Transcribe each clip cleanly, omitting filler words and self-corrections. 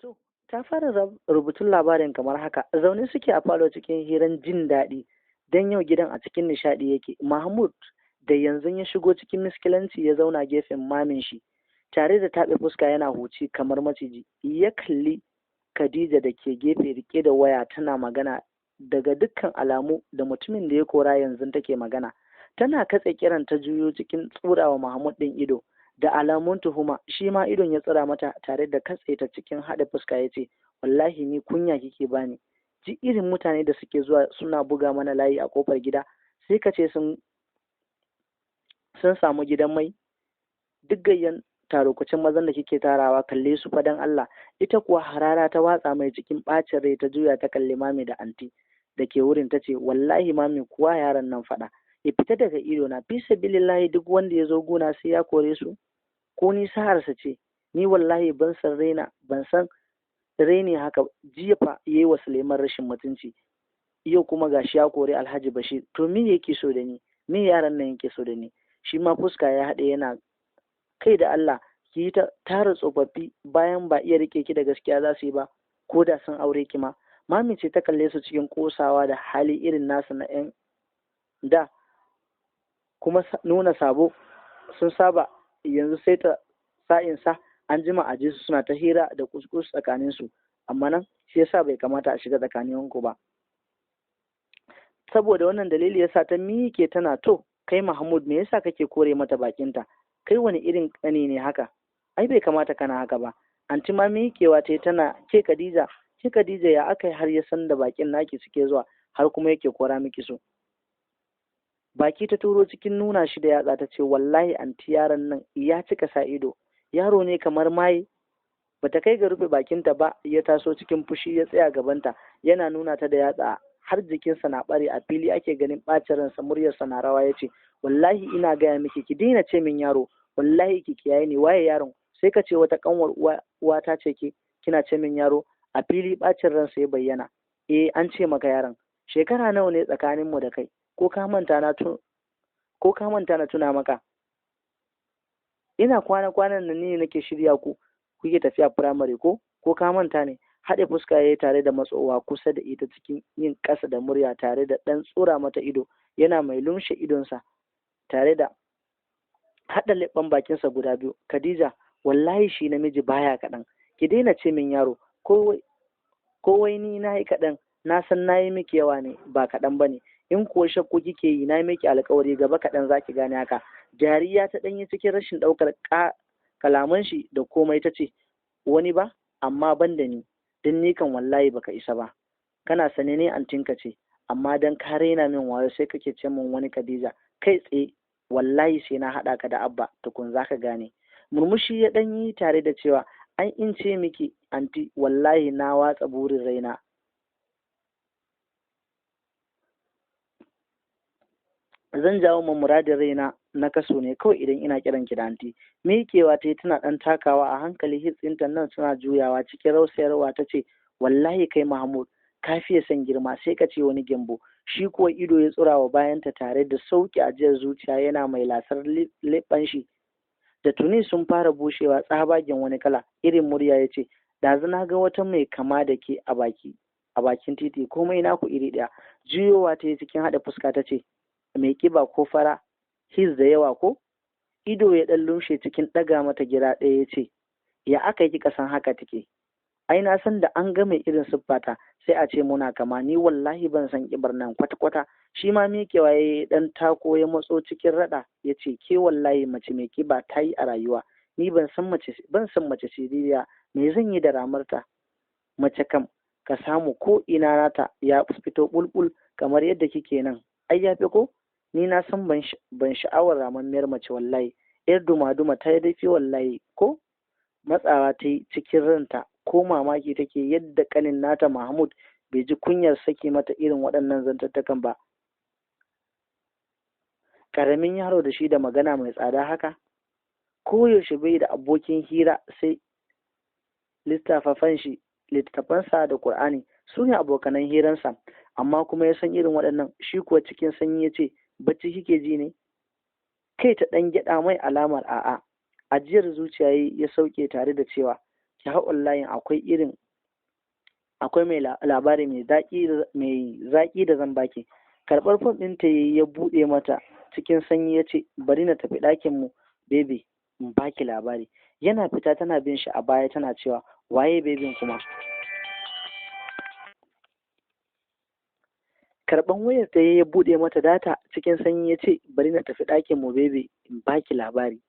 To, ta fara rubutun labarin kamar haka. Zaune suke a falo cikin hiran jin daɗi, don yau gidan a cikin nishaɗi yake. Mahmud da yanzu ya shigo cikin miskilanci ya zauna gefen mamin shi, tare da taɓe fuska yana huci kamar maciji. Ya kalli Khadija da ke gefe rike da waya tana magana, daga dukkan alamu da mutumin da ya kora yanzu take magana. Tana katse kiran ta juyo cikin tsurawa Mahmud ɗin ido da alamun tuhuma, shi ma idon ya tsira mata tare da katse ta cikin haɗa fuska ya ce, wallahi ni kunya kike bani. Ji irin mutane da suke zuwa suna buga mana layi a kofar gida, sai ka ce sun samu gidan mai. Duk gayyan tarukucin mazan da kike tarawa, kalle su fadan Allah. Ita kuwa harara ta watsa mai cikin ɓacin rai, ta juya ta kalli mami da anti da ke wurin ta ce, wallahi mami kuwa yaran nan faɗa ya fita daga ido na, fi sabilillahi duk wanda ya zo gona sai ya kore su, ko ni sa'arsa ce. Ni wallahi ban san raina, ban san raini haka. Jiya fa yayi wa Suleiman rashin mutunci, yau kuma gashi ya kore Alhaji Bashir. To me yake so da ni? Me yaran nan yake so da ni? Shi ma fuska ya haɗe yana kai da Allah, ki yi ta tara tsofaffi bayan ba iya rike ki da gaskiya za su yi ba, ko da sun aure ki ma. Mami ce ta kalle su cikin kosawa da hali irin nasu na yan da kuma nuna sabo sun saba yanzu, sai ta sa'insa an jima a ji su suna ta hira da kuskus tsakanin su. Amma nan shi yasa bai kamata a shiga tsakanin ku ba. Saboda wannan dalili yasa ta miƙe tana, to kai Mahmud, me yasa kake kore mata bakinta? Kai wani irin ƙani ne haka? Ai bai kamata kana haka ba. Anti ma miƙewa ta tana, ke Khadija, ke Khadija, ya aka har ya san da bakin naki suke zuwa har kuma yake kora miki su? Baki ta turo cikin nuna shi da yatsa ta ce, wallahi anti yaron nan ya cika sa ido, yaro ne kamar maye. Bata kai ga rufe bakinta ba ya taso cikin fushi ya tsaya gabanta yana nuna ta da yatsa, har jikinsa na bare a fili ake ganin ɓacin ransa, muryarsa na rawa ya ce, wallahi ina gaya miki ki daina ce min yaro, wallahi ki kiyaye ni. Waye yaron? Sai ka ce wata kanwar uwa ta ce ke kina ce min yaro. A fili ɓacin ransa ya bayyana. Eh, an ce maka yaron. Shekara nawa ne tsakanin mu da kai? Ko ka manta na tuna maka? Ina kwana kwanan nan ne nake shirya ku kuke tafiya firamare, ko ka manta ne? Haɗe fuska yayi tare da matsowa kusa da ita cikin yin ƙasa da murya tare da ɗan tsura mata ido, yana mai lumshe idonsa tare da haɗa leɓɓan bakinsa guda biyu. Khadija, wallahi shi namiji baya kaɗan, ki daina ce min yaro. Ko wai ni na yi kaɗan? Na san na yi miki yawa ne, ba kaɗan ba ne. In kuwa shakku kike yi, na yi miki alkawari gaba kaɗan za ki gane haka. Jariya ta ɗanyi cikin rashin ɗaukar kalaman shi da komai ta ce, wani ba, amma ban da ni, don ni kan wallahi baka isa ba. Kana sane ne antinka ce, amma dan ka raina min wayo sai kake ce min wani Khadija. Kai tsaye wallahi sai na haɗa ka da Abba tukun zaka gane. Murmushi ya ɗan yi tare da cewa, an in ce miki anti, wallahi na watsa burin raina. Zan jawo ma muradin raina na kaso ne kawai idan ina kiran ki da anti. Miƙewa ta yi tana ɗan takawa a hankali, hitsinta nan suna juyawa cikin rausayarwa ta ce, wallahi kai Mahmud ka fiye son girma, sai ka ce wani gyambo. Shi kuwa ido ya tsurawa bayanta tare da sauƙi ajiyar zuciya yana mai lasar leɓɓan shi da tuni sun fara bushewa tsabagen wani kala irin murya ya ce, ɗazu na ga wata mai kama da ke a bakin titi, komai naku iri ɗaya. Juyowa ta yi cikin haɗa fuska ta ce, mai ƙiba ko fara, his da yawa ko? Ido ya ɗan lumshe cikin ɗaga mata gira ɗaya ya ce, ya aka yi kika san haka take? Ai na san da an ga mai irin siffata sai a ce muna kama, ni wallahi ban san ƙibar nan kwata-kwata. Shi ma miƙewa ya yi ɗan tako ya matso cikin raɗa ya ce, ke wallahi mace mai ƙiba ta yi a rayuwa, ni ban san mace siririya, me zan yi da ramarta? Mace kam ka samu ko ina nata ya fito bulbul kamar yadda kike nan, ai ya fi ko? Ni na san ban sha'awar ramammiyar mace wallahi, yar duma-duma ta yi dafi wallahi ko? Matsawa ta yi cikin ranta ko mamaki take yadda kanin nata Mahmud bai ji kunyar saki mata irin waɗannan zantattakan ba. Karamin yaro da shi da magana mai tsada haka, koyaushe bai da abokin hira sai littattafansa da Kur'ani su ne abokanan hiransa, amma kuma ya san irin waɗannan. Shi kuwa cikin sanyi ya ce, bacci kike ji ne? Kai ta ɗan gyaɗa mai alamar a'a. Ajiyar zuciya ya sauke tare da cewa, Ki hau online, akwai irin akwai mai labari mai zaƙi da zan baki. Karɓar fom ɗin ta ya buɗe mata cikin sanyi ya ce, bari na tafi ɗakin mu baby in baki labari. Yana fita tana bin shi a baya tana cewa, waye bebin kuma? Karɓan wayar ta ya buɗe mata data cikin sanyi ya ce, bari na tafi ɗakin mu baby in baki labari.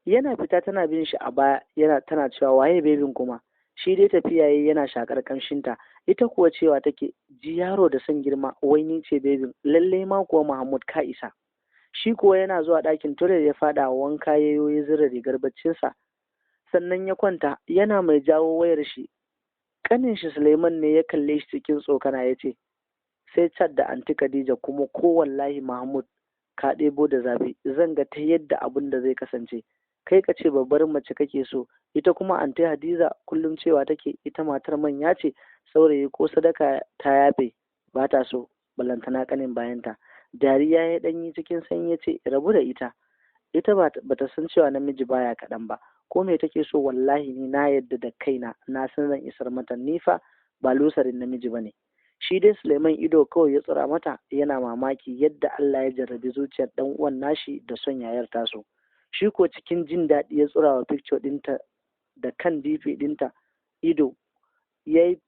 Yana fita tana bin shi a baya yana tana cewa, waye bebin kuma? Shi dai tafiya yayi yana shakar kamshinta, ita kuwa cewa take, ji yaro da son girma, wai ni ce bebin, lallai ma kuwa Mahmud ka isa. Shi kuwa yana zuwa ɗakin toilet ya faɗa wanka yayo ya zura rigar baccinsa, sannan ya kwanta yana mai jawo wayar shi. Kanin shi Suleiman ne ya kalle shi cikin tsokana ya ce, sai chat da Anti Khadija kuma ko wallahi Mahmud ka ɗebo da zafi, zan ga ta yadda abin da zai kasance. Kai ka ce babbar mace kake so, ita kuma Anti Hadiza kullum cewa take ita matar manya ce, saurayi ko sadaka ta yafe ba ta so, ballantana kanin bayanta. Dariya ya ɗanyi cikin sanyi ya ce, rabu da ita, ita bata san cewa namiji baya kaɗan ba, ko me take so wallahi ni na yadda da kaina, na san zan isar mata, ni fa ba lusarin namiji bane. Shi dai Suleiman ido kawai ya tsura mata yana mamaki yadda Allah ya jarrabi zuciyar dan uwan nashi da son yayar taso. Shi ko cikin jin daɗi ya tsura wa picture ɗinta da kan DP ɗinta ido, ya yi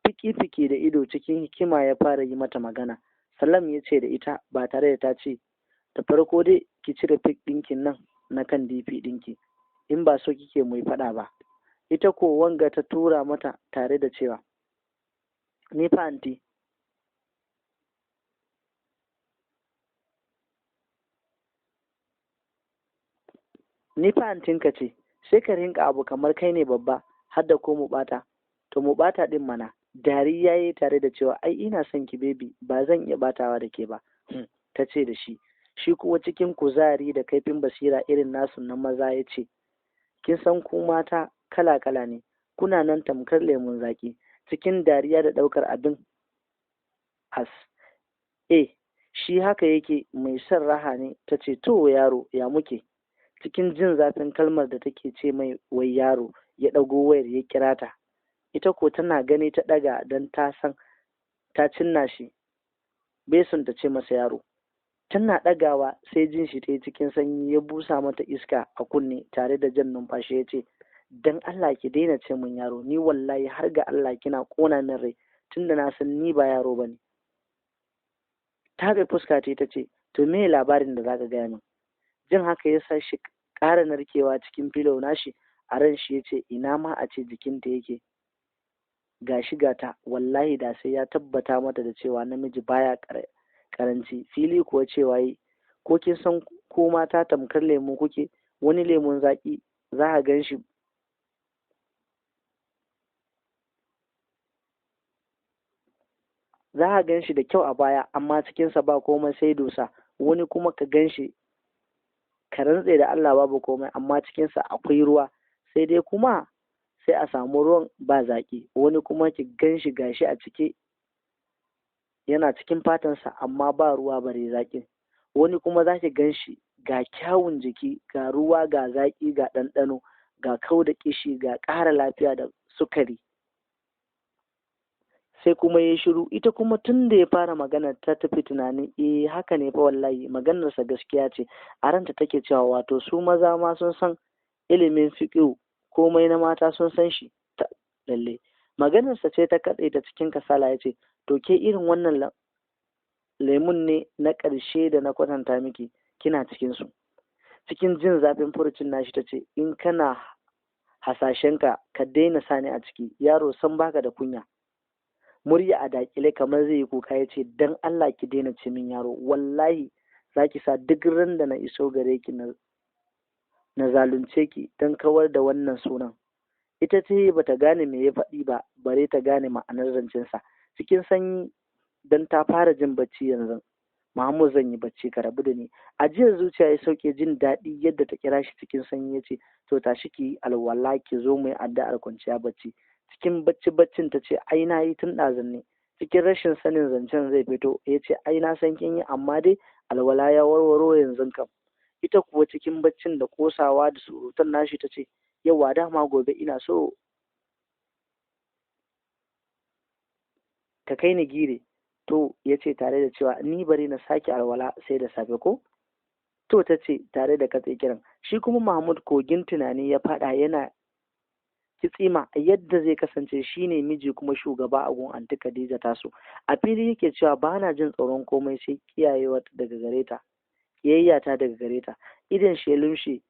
fiki-fiki da ido cikin hikima ya fara yi mata magana. Salam ya ce da ita ba tare da ta ce, da farko dai ki cire pic ɗinkin nan na kan DP ɗinki, in ba so kike mu yi faɗa ba. Ita ko wanga ta tura mata tare da cewa, ni fa anti, ni fa antinka ce, sai ka rinka abu kamar kai ne babba, har da ko mu ɓata, to mu ɓata ɗin mana. Dariya yayi tare da cewa, ai ina son ki baby, ba zan iya ɓatawa da ke ba, ta ce da shi. Shi kuwa cikin kuzari da kaifin basira irin nasu na maza ya ce, kin san ku mata kala kala ne, kuna nan tamkar lemun zaki. Cikin dariya da ɗaukar abin as shi haka yake mai son raha ne, ta ce, to yaro ya muke? Cikin jin zafin kalmar da take ce mai wai yaro, ya ɗago wayar ya kira ta. Ita ko tana gani ta ɗaga don ta san ta cinna shi, bai son ta ce masa yaro. Tana ɗagawa sai jin shi ta yi cikin sanyi ya busa mata iska a kunne tare da jan numfashi ya ce, dan Allah ki daina ce min yaro, ni wallahi har ga Allah kina ƙona min rai, tunda na san ni ba yaro ba ne. Taɓe fuska ta ce, to me labarin da zaka gaya min? Jin haka ya sa shi ƙara narkewa cikin filo nashi, a ran shi ya ce, ina ma a ce jikinta yake ga shiga ta, wallahi da sai ya tabbata mata da cewa namiji baya karanci. Fili kuwa cewa yi, ko kin san ko mata tamkar lemu kuke, wani lemun zaki za a gan shi da kyau a baya, amma cikinsa ba komai sai dusa. Wani kuma ka gan shi ka rantse da Allah babu komai, amma cikinsa akwai ruwa, sai dai kuma sai a samu ruwan ba zaƙi. Wani kuma ki gan shi gashi a cike yana cikin fatansa, amma ba ruwa bare zaƙin. Wani kuma za ki gan shi ga kyawun jiki, ga ruwa, ga zaƙi, ga ɗanɗano, ga kau da ƙishi, ga ƙara lafiya da sukari. Sai kuma ya shiru. Ita kuma tun da ya fara magana ta tafi tunanin, eh haka ne fa wallahi, maganarsa gaskiya ce. A ranta take cewa, wato su maza ma sun san ilimin fiƙihu, komai na mata sun san shi ta lalle. Maganarsa ce ta katse ta cikin kasala ya ce, to ke irin wannan lemun ne na ƙarshe da na kwatanta miki, kina cikin su. Cikin jin zafin furucin nashi ta ce, in kana hasashenka ka daina sani a ciki, yaro san baka da kunya. Murya a dakile kamar zai yi kuka ya ce, dan Allah ki daina ce min yaro, wallahi za ki sa duk ran da na iso gare ki na zalunce ki don kawar da wannan sunan. Ita ce bata gane me ya faɗi ba, bare ta gane ma'anar zancensa. Cikin sanyi don ta fara jin bacci yanzu, Mahmud zan yi bacci, ka rabu da ni. Ajiyar zuciya ya sauke jin daɗi yadda ta kira shi cikin sanyi ya ce, to tashi ki yi alwala ki zo mu yi addu'ar kwanciya bacci. Cikin bacci baccin ta ce, ai na yi tun ɗazun ne. Cikin rashin sanin zancen zai fito ya ce, ai na san kin yi, amma dai alwala ya warwaro yanzu kam. Ita kuwa cikin baccin da kosawa da surutan nashi ta ce, yauwa dama gobe ina so ka kai ni Gire. To, ya ce tare da cewa ni bari na sake alwala sai da safe ko? To, ta ce tare da katse kiran. Shi kuma Mahmud kogin tunani ya faɗa yana kitsima yadda zai kasance shine miji kuma shugaba a gun Anti Khadija tasu. A fili yake cewa ba na jin tsoron komai sai kiyayewa daga gare ta, kiyayya ta daga gare ta. Idan shi ya lumshe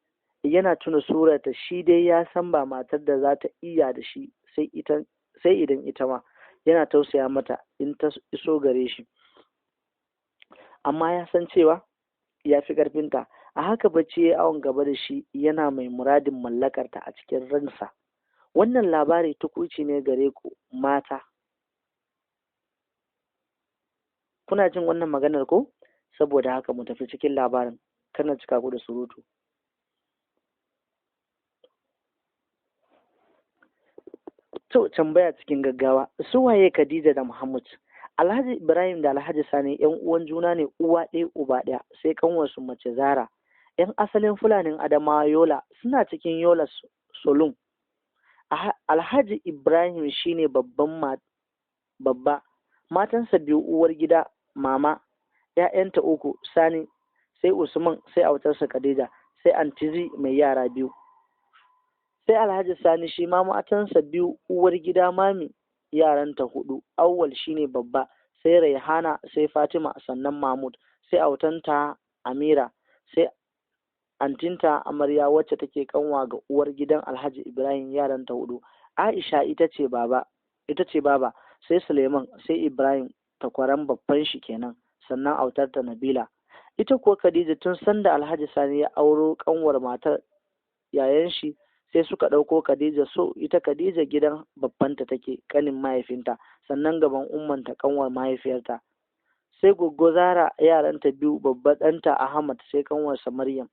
yana tuna surarta, shi dai ya san ba matar da za ta iya da shi sai ita, sai idan ita ma yana tausaya mata in ta iso gare shi, amma ya san cewa ya fi ƙarfinta. A haka bacci ya awon gaba da shi yana mai muradin mallakarta a cikin ransa. Wannan labari tukuici ne gare ku mata. Kuna jin wannan maganar ko? Saboda haka mu tafi cikin labarin, kana cika ku da surutu. To, tambaya cikin gaggawa, su waye Khadija da Muhammad? Alhaji Ibrahim da Alhaji Sani yan uwan juna ne, uwa ɗaya uba ɗaya, sai kanwarsu mace Zara. Yan asalin Fulanin Adamawa Yola, suna cikin Yola Solum. Alhaji Ibrahim shine babban babba, matansa biyu, uwar gida mama, ‘ya'yanta uku, Sani, sai Usman, sai autarsa Khadija, sai Antizi mai yara biyu. Sai Alhaji Sani shi ma matansa biyu, uwar gida mami, yaranta hudu, Auwal shine babba, sai Raihana, sai Fatima, sannan Mahmud, sai autanta Amira, sai antinta amarya wacce take kanwa ga uwar gidan Alhaji Ibrahim, yaranta hudu, Aisha ita ce baba, ita ce baba, sai Suleiman, sai Ibrahim takwaran babban shi kenan, sannan autarta Nabila. Ita kuwa Khadija tun sanda Alhaji Sani ya auro kanwar matar yayan shi sai suka ɗauko Khadija. So ita Khadija gidan babbanta take, kanin mahaifinta, sannan gaban ummanta kanwar mahaifiyarta. Sai goggo Zara, yaranta biyu, babba ɗanta Ahmad, sai kanwarsa Maryam.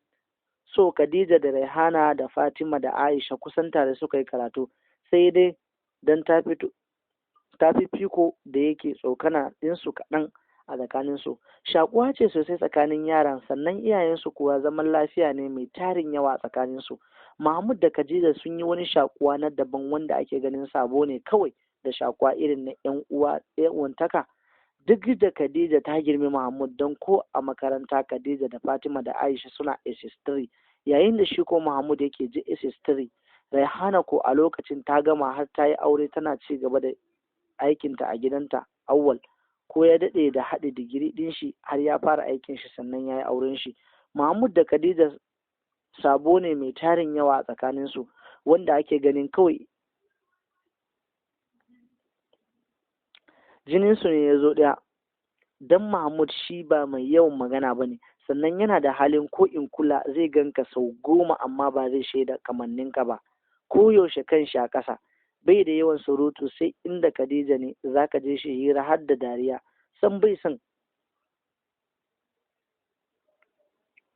So Khadija da Raihana da Fatima da Aisha kusan tare suka yi karatu, sai dai dan ta fito ta fi fiko da yake tsokana ɗinsu kaɗan a tsakaninsu. Shakuwa ce sosai tsakanin yaran, sannan iyayensu kuwa zaman lafiya ne mai tarin yawa a tsakaninsu. Mahmud da Khadija sun yi wani shakuwa na daban wanda ake ganin sabo ne kawai da shakuwa irin na ‘yan uwa uwantaka. Duk da Khadija ta girmi Mahmud, don ko a makaranta Khadija da Fatima da Aisha suna SS3, yayin da shi ko Mahmud yake JSS3. Raihana ko a lokacin ta gama har ta yi aure, tana ci gaba da aikinta a gidanta. Auwal ko ya daɗe da haɗe digiri ɗin shi har ya fara aikin shi, sannan ya yi auren shi. Mahmud da Khadija sabo ne mai tarin yawa a tsakaninsu, wanda ake ganin kawai jininsu ne ya zo ɗaya. Don Mahmud shi ba mai yawan magana ba ne, sannan yana da halin ko in kula, zai ganka sau 10 amma ba zai shaida kamanninka ba, ko yaushe kan shi a ƙasa. Bai da yawan surutu, sai inda Khadija ne zaka je shi hira har da dariya. San bai son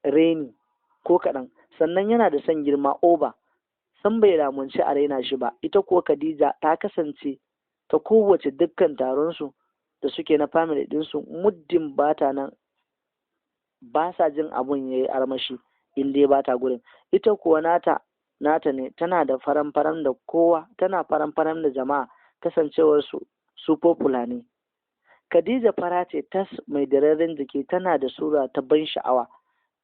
reni ko kaɗan, sannan yana da son girma oba, san bai lamunci a raina shi ba. Ita kuwa Khadija ta kasance ta kowace dukkan taron su da suke na family ɗinsu, muddin ba ta nan ba sa jin abun ya yi armashi in dai ba ta gurin. Ita kuwa nata nata ne, tana da faran-faran da kowa, tana faran-faran da jama'a, kasancewar su su popular ne. Khadija fara ce tas mai dararren jiki, tana da sura ta ban sha'awa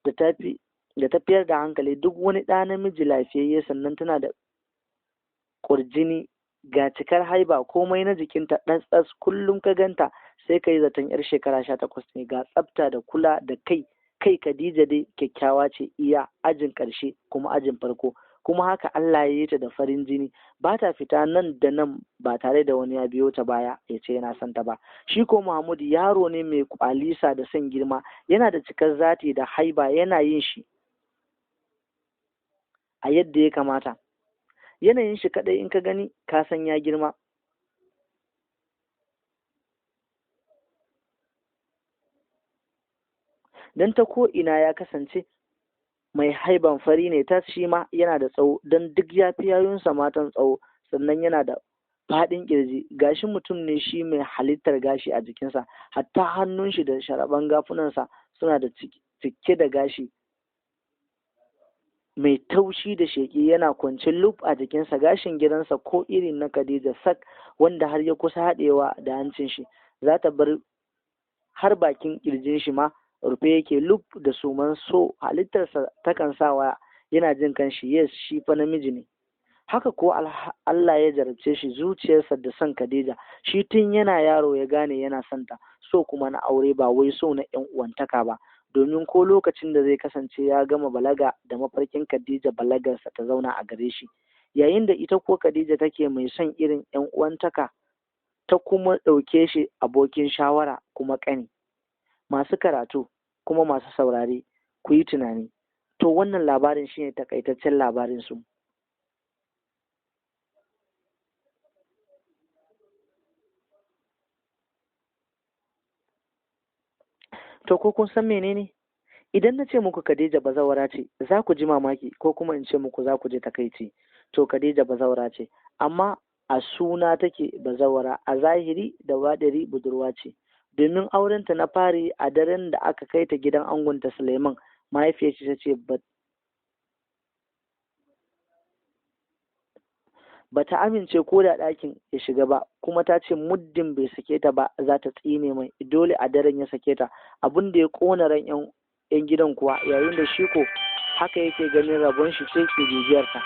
da tafi da tafiyar da hankali duk wani ɗa namiji lafiyayye, sannan tana da ƙurjini ga cikar haiba, komai na jikinta ɗas-ɗas, kullum ka ganta sai ka yi zaton yar shekara 18 ne, ga tsafta da kula da kai. Kai Khadija dai kyakkyawa ce iya ajin ƙarshe kuma ajin farko, kuma haka Allah ya yi ta da farin jini, ba ta fita nan da nan ba tare da wani ya biyo ta baya ya ce yana son ta ba. Shi ko Mahmud yaro ne mai kwalisa da son girma, yana da cikar zati da haiba, yana yin shi a yadda ya kamata. Yanayin shi kadai in ka gani ka san ya girma. Don ta ko ina ya kasance mai haiban, fari ne tas, shi ma yana da tsawo, don duk ya fi yayunsa matan tsawo, sannan yana da faɗin ƙirji. Gashi mutum ne shi mai halittar gashi a jikinsa, hatta hannun shi da sharaban gafunansa suna da cike da gashi. Mai taushi da sheƙi yana kwance lub a jikinsa, gashin gidansa ko irin na Khadija sak, wanda har ya kusa haɗewa da hancin shi, za ta bar har bakin ƙirjin shi ma rufe yake lub da suman. So halittarsa takan sawa yana jin kanshi, yes, shi fa namiji ne. Haka ko Allah ya jarabce shi zuciyarsa da son Khadija. Shi tun yana yaro ya gane yana son ta, so kuma na aure, ba wai so na ƴan uwantaka ba, domin ko lokacin da zai kasance ya gama balaga da mafarkin Khadija balagarsa ta zauna a gare shi, yayin da ita ko Khadija take mai son irin ƴan uwantaka, ta kuma ɗauke shi abokin shawara kuma ƙani. Masu karatu kuma masu saurare, ku yi tunani. To, wannan labarin shine takaitaccen labarin su. To, ko kun san menene? Idan na ce muku Khadija bazawara ce, za ku ji mamaki, ko kuma in ce muku za ku ji takaici. To, Khadija bazawara ce, amma a suna take bazawara, a zahiri da wadari budurwa ce. Domin aurenta na fari, a daren da aka kai ta gidan angonta Suleiman, mahaifiyar ta ce ba ta amince ko da ɗakin ya shiga ba, kuma ta ce muddin bai sake ta ba za ta tsine mai. Dole a daren ya sake ta, abin da ya ƙona ran yan gidan kuwa, yayin da shi ko haka yake ganin rabon shi ce ke bibiyar ta.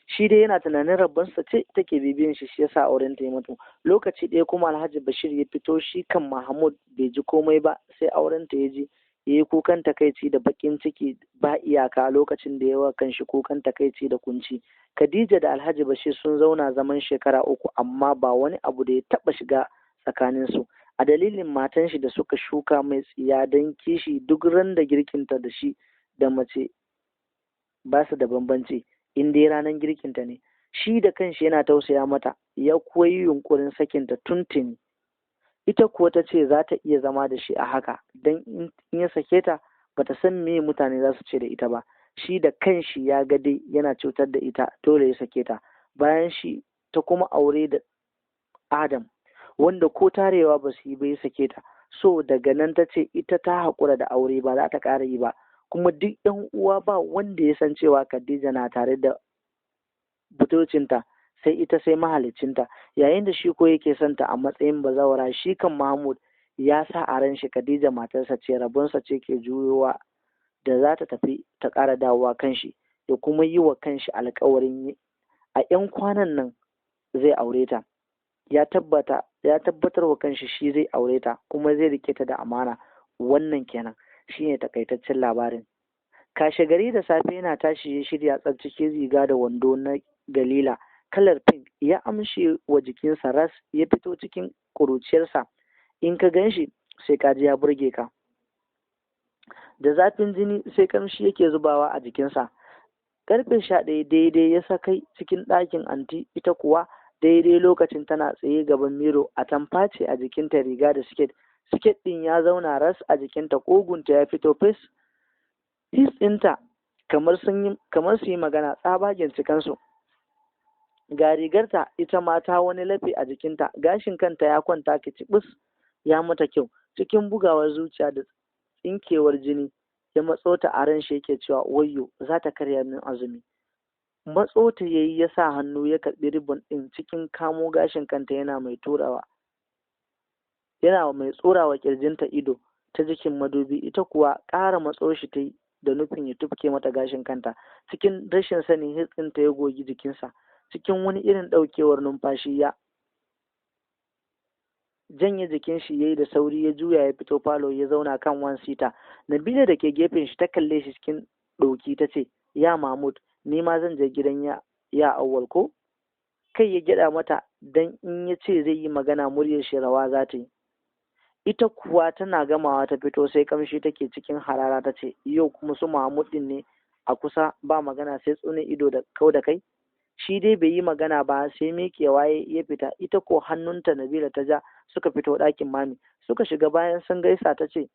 Shi dai yana tunanin rabonsa ce take bibiyan shi, shi yasa auren ta ya mutu. Lokaci ɗaya kuma Alhaji Bashir ya fito. Shi kan Mahmud bai ji komai ba, sai auren ta ya ji, ya yi kukan takaici da bakin ciki ba iyaka lokacin da yawa kan shi kukan takaici da kunci. Khadija da Alhaji Bashir sun zauna zaman shekara 3, amma ba wani abu da ya taba shiga tsakanin su, a dalilin matan shi da suka shuka mai tsiya don kishi. Duk ran da girkinta da shi da mace ba su da bambanci, in dai ranar girkinta ne. Shi da kanshi yana tausaya mata, ya kuwa yi yunkurin sakinta tuntuni. Ita kuwa ta ce za ta iya zama da shi a haka, don in ya sake ta bata san me mutane za su ce da ita ba. Shi da kanshi ya ga dai yana cutar da ita, dole ya sake ta. Bayan shi ta kuma aure da Adam, wanda ko tarewa ba su yi ba ya sake ta. So daga nan ta ce ita ta haƙura da aure, ba za ta ƙara yi ba. Kuma duk yan uwa ba wanda ya san cewa Khadija na tare da budurcinta, sai ita sai mahaliccinta, yayin da shi ko yake son ta a matsayin bazawara. Shi kan Mahmud ya sa a ran shi Khadija matarsa ce, rabonsa ce ke juyowa da za ta tafi ta ƙara dawowa kanshi, da kuma yi wa kanshi alƙawarin a 'yan kwanan nan zai aure ta. Ya tabbatar wa kanshi shi zai aure ta kuma zai rike ta da amana. Wannan kenan shine takaitaccen labarin. Kashe gari da safe yana tashi ya shirya tsaf cikin riga da wando na galila kalar pink, ya amshe wa jikinsa ras, ya fito cikin ƙuruciyarsa. In ka gan shi sai ka ji ya burge ka. Da zafin jini sai kamshi yake zubawa a jikinsa. Karfe 11 daidai ya sa kai cikin ɗakin anti. Ita kuwa daidai lokacin tana tsaye gaban miro, atamfa ce a jikinta, riga da siket. Siket ɗin ya zauna ras a jikinta, ƙugunta ya fito fes, his ɗinta kamar su yi magana tsabagen cikansu. Ga rigarta ita ma ta wani lafe a jikinta, gashin kanta ya kwanta kicibis, ya mata kyau. Cikin bugawar zuciya da tsinkewar jini ya matso ta, a ran shi yake cewa, wayyo, za ta karya min azumi. Matso ta yayi, ya sa hannu ya karɓi ribon ɗin cikin kamo gashin kanta, yana mai tsorawa kirjinta ido ta jikin madubi. Ita kuwa ƙara matso shi ta yi da nufin ya tufke mata gashin kanta. Cikin rashin sani hitsinta ya gogi jikinsa. Cikin wani irin ɗaukewar numfashi ya janye jikin shi yayi da sauri, ya juya ya fito falo ya zauna kan one seater. Nabila da ke gefen shi ta kalle shi cikin ɗauki ta ce, ya Mahmud, ni ma zan je gidan ya Auwal ko? Kai ya gyaɗa mata, dan in ya ce zai yi magana muryar shi rawa za ta yi. Ita kuwa tana gamawa ta fito, sai kamshi take. Cikin harara ta ce, yau kuma su Mahmud din ne a kusa, ba magana sai tsune ido da kau da kai. Shi dai bai yi magana ba, sai miƙewa ya fita. Ita ko hannunta Nabila ta ja suka fito ɗakin mami suka shiga. Bayan sun gaisa ta ce,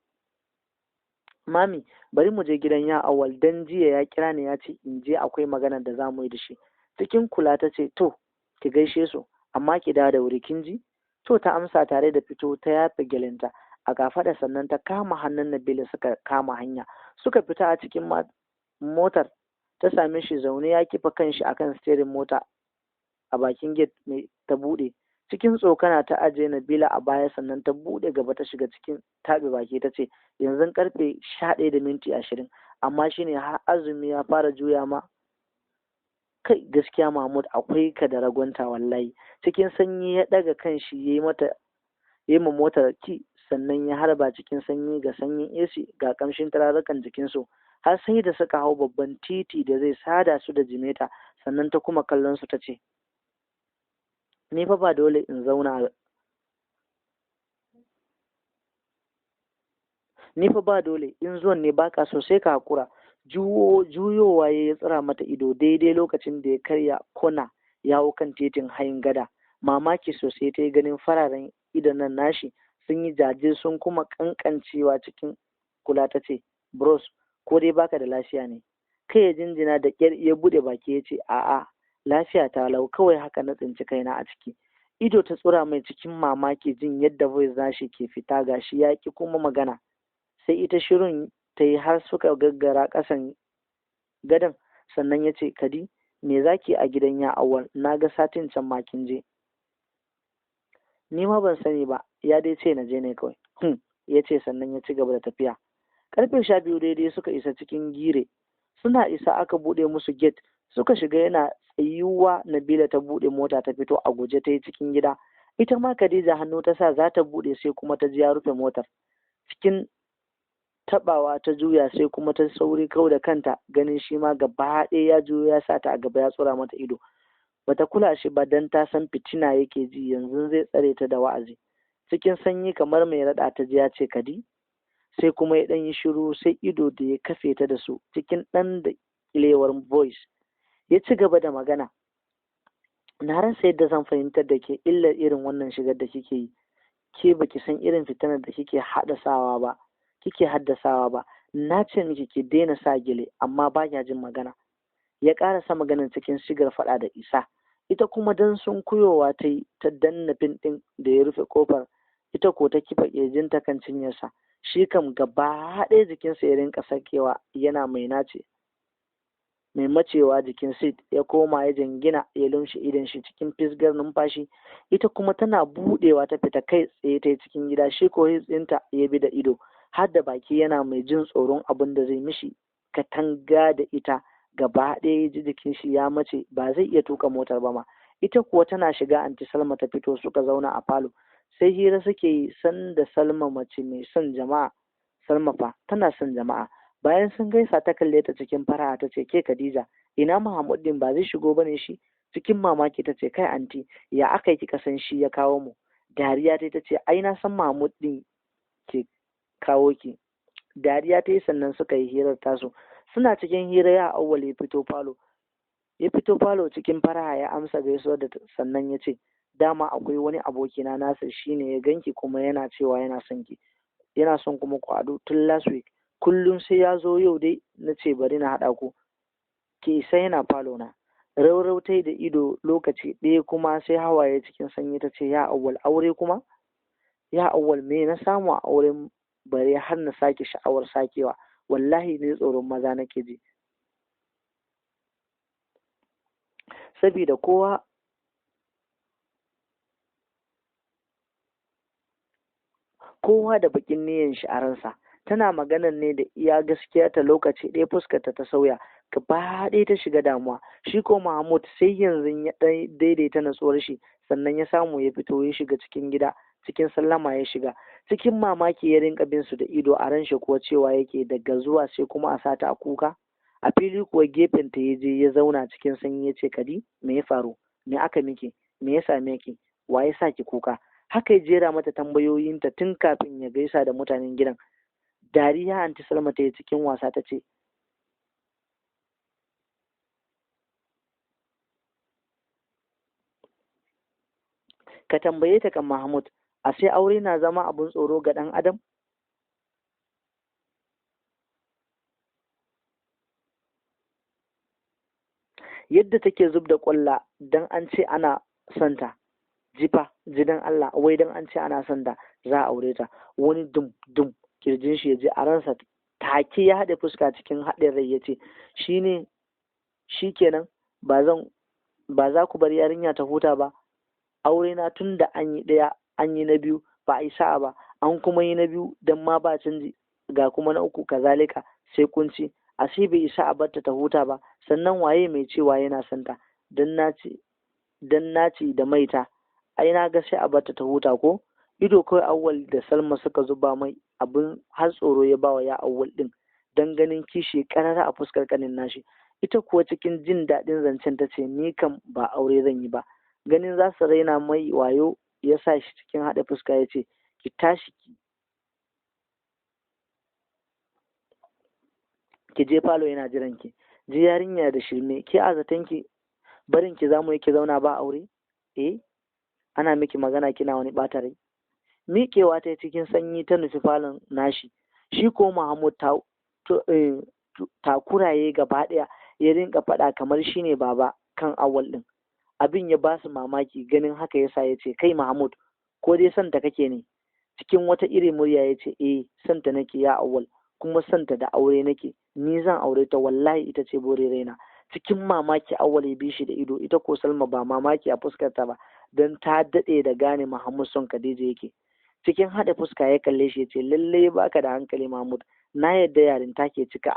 mami, bari mu je gidan ya Awal, dan jiya ya kira ni ya ce in je, akwai magana da za mu yi da shi. Cikin kula ta ce, to, ki gaishe su, amma ki dawo da wuri, kin ji? To, ta amsa tare da fito ta yafe gelinta. a kafaɗa, sannan ta kama hannun Nabila suka kama hanya suka fita. A cikin motar ta same shi zaune ya kifa kanshi akan steering mota a bakin gate mai ta buɗe. Cikin tsokana ta ajiye Nabila a baya, sannan ta buɗe gaba ta shiga. Cikin taɓe baki ta ce, yanzu karfe 11:20, amma shine har azumi ya fara juya ma kai. Gaskiya Mahmud akwai ka da ragwanta wallahi. Cikin sanyi ya ɗaga kanshi ya yi mata, ya ma motar ki, sannan ya harba cikin sanyi, ga sanyin AC, ga kamshin turarukan jikinsu, har sai da suka hau babban titi da zai sada su da Jimeta. Sannan ta kuma kallon su ta ce, ni fa ba dole in zauna, ni fa ba dole in zuwan ne baka so, sai ka hakura. Juyowa ya tsira mata ido daidai lokacin da ya karya kona ya hau kan titin hayin gada. Mamaki sosai ta yi ganin fararen idon nan nashi sun yi jajir sun kuma kankancewa. Cikin kula ta ce, bros, ko dai baka da lafiya ne? Kai ya jinjina, da ƙyar ya bude baki ya ce, a'a, lafiya ta lau, kawai haka na tsinci kaina a ciki. Ido ta tsura mai cikin mamaki jin yadda voice nashi ke fita, gashi ya ki kuma magana. Sai ita shirin ta yi har suka gaggara ƙasan gadon, sannan ya ce, Kadi, me zaki a gidan ya Awwal? Na ga satin can ma kin je. Ni ma ban sani ba, ya dai ce na je ne kawai. Ya ce, sannan ya ci gaba da tafiya. Karfe 12 daidai suka isa cikin Gire. Suna isa aka buɗe musu gate suka shiga. Yana tsayuwa Nabila ta buɗe mota ta fito a guje ta yi cikin gida. Ita ma Khadija hannu ta sa za ta buɗe, sai kuma ta ji ya rufe motar. Cikin tabawa ta juya, sai kuma ta sauri kau da kanta ganin shi ma gaba ɗaya ya juyo ya sa ta a gaba ya tsura mata ido. Bata kula shi ba dan ta san fitina yake ji, yanzu zai tsare ta da wa'azi. Cikin sanyi kamar mai raɗa ta ji ya ce, Kadi. Sai kuma ya ɗan yi shiru, sai ido da ya kafe ta da su. Cikin ɗan da kilewar voice ya ci gaba da magana, na rasa yadda zan fahimtar da ke illar irin wannan shigar da kike yi. Ke baki san irin fitinar da kike haddasawa ba, kike haddasawa ba. Na ce miki ki daina sa gele, amma ba kya jin magana. Ya ƙarasa maganar cikin shigar faɗa da isa. Ita kuma dan sun kuyowa ta yi ta danna pin ɗin da ya rufe kofar. Ita ko ta kifa ƙirjinta kan cinyarsa. Shi kam gaba ɗaya jikinsa ya rinka sakewa, yana mai nace mai macewa jikin seat, ya koma ya jingina ya lumshe idon shi cikin fisgar numfashi. Ita kuma tana budewa ta fita kai tsaye ta cikin gida. Shi ko ɗinta ya bi da ido har da baki, yana mai jin tsoron abin da zai mishi katanga da ita. Gaba ɗaya ya ji jikin shi ya mace, ba zai iya tuka motar ba ma. Ita kuwa tana shiga Anti Salma ta fito, suka zauna a falo sai hira suke yi. Sanda Salma mace mai son jama'a, Salma fa tana son jama'a. Bayan sun gaisa ta kalle ta cikin fara'a ta ce, ke Khadija, ina Muhammad din, ba zai shigo bane shi? Cikin mamaki ta ce, kai anti, ya aka yi kika san shi ya kawo mu? Dariya ta ce, ai na san Mahmud din ke kawo ki. Dariya ta yi, sannan suka yi hirar tasu. Suna cikin hira ya Awwal ya fito falo, ya fito falo cikin fara'a ya amsa gaisuwar da, sannan ya ce, dama akwai wani abokina Nasir, shine ya ganki kuma yana cewa yana son ki, yana son kuma ku haɗu tun last week, kullum sai ya zo, yau dai na ce bari na haɗa ku, ki isa yana falo na. Raurau ta da ido lokaci ɗaya kuma sai hawaye. Cikin sanyi ta ce, ya Awwal, aure kuma? Ya Awwal, me na samu a auren bare har na sake sha'awar sakewa? Wallahi ne tsoron maza nake ji, saboda kowa da bakin niyan shi a ransa. Tana maganar ne da iya gaskiya ta. Lokaci ɗaya fuskarta ta sauya gaba ɗaya, ta shiga damuwa. Shi ko Mahmud sai yanzu ya daidaita natsuwar shi, sannan ya samu ya fito ya shiga cikin gida. Cikin sallama ya shiga. Cikin mamaki ya rinka bin su da ido, a ran shi kuwa cewa yake daga zuwa sai kuma a sata a kuka a fili. Kuwa gefen ta ya je ya zauna, cikin sanyi ya ce, Kadi, me ya faru? Me aka miki? Me ya same ki? Wa ya sa ki kuka? Haka ya jera mata tambayoyinta tun kafin ya gaisa da mutanen gidan. Dariya Anti Salma ta yi cikin wasa ta ce, ka tambaye ta kan Mahmud, a sai aure na zama abun tsoro ga ɗan adam. Yadda take zub da ƙwalla dan an ce ana santa, jifa jidan Allah, wai dan an ce ana santa. Za a aure ta. Wani dum dum kirjin shi ya ji a ransa. Take ya haɗe fuska cikin haɗin rai ya ce, shine shikenan, ba zan ba za ku bar yarinya ta huta ba. Aure na tun da an yi ɗaya, an yi na biyu, ba a yi sa'a ba, an kuma yi na biyu don ma ba canji, ga kuma na uku kazalika, sai kunci. Ashe bai isa a barta ta huta ba. Sannan waye mai cewa yana santa? Dan naci, dan naci da maita, ai na ga sai a barta ta huta ko. Ido kawai Awwal da Salma suka zuba mai, abin har tsoro ya bawa ya Awwal din, dan ganin kishi karara a fuskar kanin nashi. Ita kuwa cikin jin daɗin zancen ta ce, ni kam ba aure zan yi ba. Ganin za su raina mai wayo ya sa shi cikin haɗa fuska ya ce, ki tashi ki je falo, yana jiran ki. Ji yarinya da shirme, ke a zaton ki barin ki zamu yi ki zauna ba aure? Eh, ana miki magana kina wani ɓata rai. Miƙewa ta cikin sanyi ta nufi falon nashi. Shi ko Mahmud ta takuraye gaba ɗaya, ya rinka faɗa kamar shine baba kan Awwal ɗin. Abin ya ba su mamaki. Ganin haka yasa ya ce, kai Mahmud, ko dai santa kake ne? Cikin wata irin murya ya ce, eh, santa nake ya Awwal, kuma santa da aure nake. Ni zan aure ta, wallahi ita ce bore raina. Cikin mamaki Awwal ya bi shi da ido. Ita ko Salma ba mamaki a fuskarta ba, don ta daɗe da gane Mahmud son Khadija yake. Cikin haɗa fuska ya kalle shi ya ce, lallai baka da hankali Mahmud, na yadda yarinta ke cika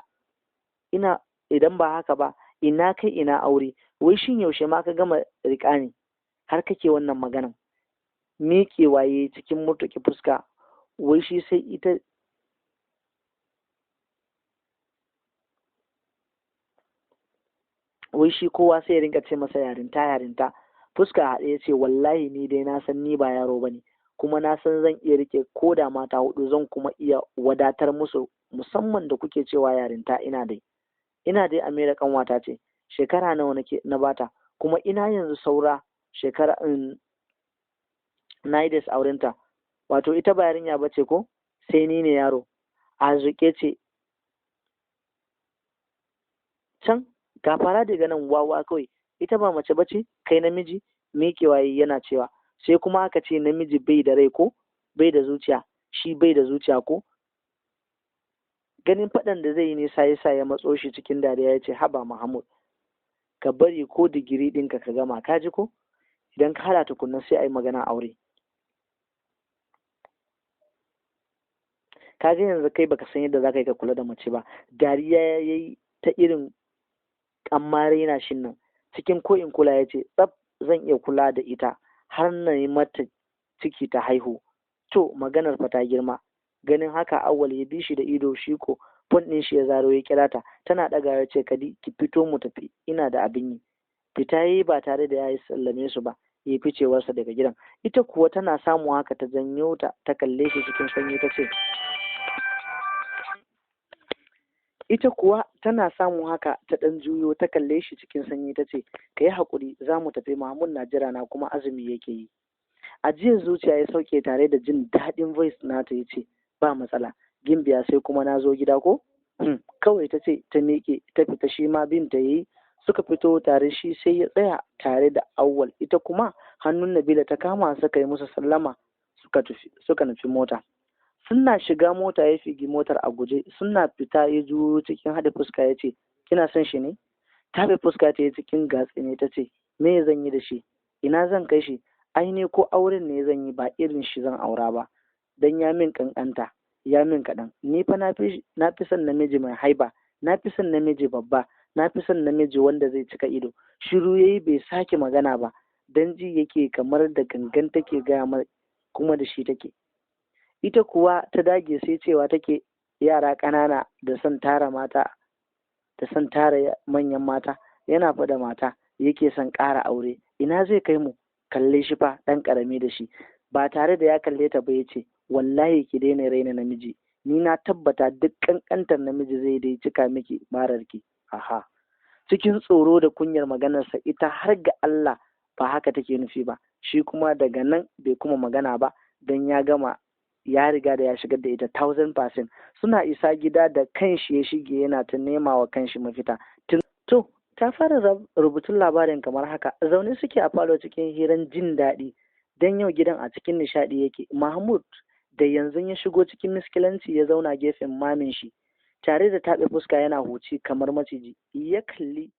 ina, idan ba haka ba ina kai ina aure? Wai shin yaushe ma ka gama riƙa ne har kake wannan maganan? Miƙewa ya cikin murtuƙe fuska, wai shi sai ita wai shi kowa sai ya rinka ce masa yarinta yarinta. Fuska haɗe ya ce, wallahi ni dai na san ni ba yaro bane, kuma na san zan iya rike ko da mata hudu, zan kuma iya wadatar musu, musamman da kuke cewa yarinta. Ina dai Amira kanwata ce, shekara nawa nake na bata? Kuma ina yanzu saura shekara in na yi da aurenta. Wato ita ba yarinya ba ce ko? Sai ni ne yaro? A zuke ce can gafara daga nan, wawa kawai. Ita ba mace bace, kai namiji. Miƙewa yana cewa, sai kuma aka ce namiji bai da rai ko bai da zuciya? Shi bai da zuciya ko? Ganin faɗan da zai yi nisa yasa ya matso shi cikin dariya ya ce, haba Mahmud, ka bari ko digiri ɗinka ka gama, ka ji ko? Idan ka haɗa tukunna sai a yi magana aure. Ka ga yanzu kai baka san yadda za ka yi ka kula da mace ba. Dariya ya yi ta irin amma raina shin nan. Cikin ko in kula ya ce, tsaf zan iya kula da ita har na yi mata ciki ta haihu. To maganar fa ta girma. Ganin haka Awwal ya bi shi da ido. Shi ko phone ɗin shi ya zaro ya kira ta. Tana ɗaga ya ce, Kadi, ki fito mu tafi, ina da abin yi. Fita yayi ba tare da ya yi sallame su ba, ya ficewarsa daga gidan. Ita kuwa tana samu haka ta janyo ta, ta kalle shi cikin sanyi ta ce, ita kuwa tana samu haka ta ɗan juyo ta kalle shi cikin sanyi ta ce, ka yi haƙuri, za mu tafi, Mahmud na jira na, kuma azumi yake yi. Ajiyar zuciya ya sauke tare da jin daɗin voice nata, ya ce, ba matsala gimbiya, sai kuma na zo gida ko. Kawai ta ce ta miƙe ta fita, shi ma bin ta yi suka fito tare. Shi sai ya tsaya tare da Awwal, ita kuma hannun Nabila ta kama, suka yi musu sallama suka nufi mota. Suna shiga mota ya figi motar a guje. Suna fita ya juyo cikin haɗe fuska ya ce, kina son shi ne? Tafe fuska ta yi cikin gatsi ne ta ce, me zan yi da shi? Ina zan kai shi? Ai ne ko auren ne zan yi, ba irin shi zan aura ba, dan ya min kankanta, ya min kaɗan. Ni fa na fi son namiji mai haiba, na fi son namiji babba, na fi son namiji wanda zai cika ido. Shiru yayi bai sake magana ba, dan ji yake kamar da gangan take gaya mar kuma da shi take. Ita kuwa ta dage sai cewa take yara ƙanana da son tara mata, da son tara manyan mata, yana faɗa mata yake son ƙara aure, ina zai kai mu? Kalle shi fa, ɗan ƙarami da shi. Ba tare da ya kalle ta ba ya ce, wallahi ki daina raina namiji, ni na tabbata duk ƙanƙantar namiji zai dai cika miki mararki. Aha, cikin tsoro da kunyar maganarsa, ita har ga Allah ba haka take nufi ba. Shi kuma daga nan bai kuma magana ba, don ya gama, ya riga da ya shigar da ita 1000%. Suna isa gida da kanshi ya shige yana ta nema wa kanshi mafita. To ta fara rubutun labarin kamar haka. Zaune suke a falo cikin hiran jin daɗi, don yau gidan a cikin nishaɗi yake. Mahmud Da yanzu ya shigo cikin miskilanci ya zauna gefen mamin shi tare da taɓe fuska yana huci kamar maciji. Ya kalli